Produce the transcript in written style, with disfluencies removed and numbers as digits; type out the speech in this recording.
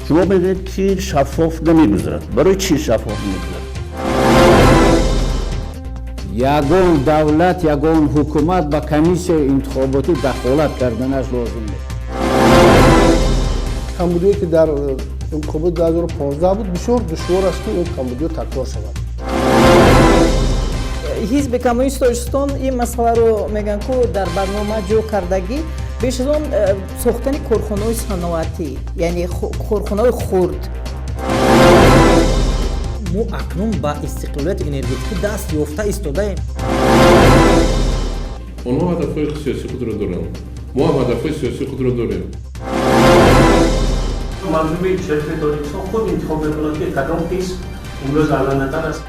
Шумо мегӯед, ки шаффоф намегузарад. Барои чӣ шаффоф мегузарад? Ягон давлат, ягон ҳукумат ба комиссияи интихоботӣ дахолат карданаш лозим нест. Камбудие, ки дар интихоботи 2015 буд, бисёр душвор аст, ки он камбудиҳо такрор шавад. Ҳизби Коммунист Тоҷикистон ин масъаларо, мегӯянд ку, дар барнома ҷо кардагӣ. Беш аз он сохтани корхонаҳои саноатӣ, яъне корхонаҳои хурд. Мо акнун ба истиқлолияти энергетикӣ даст ёфта истодаем. Онҳо ҳадафҳои сиёсии худро доранд, мо ҳам ҳадафҳои сиёсии худро дорем. Мардуми шарифи Тоҷикистон худ интихоб мекунад, ки кадом ҳизб имрӯз арзандатар аст.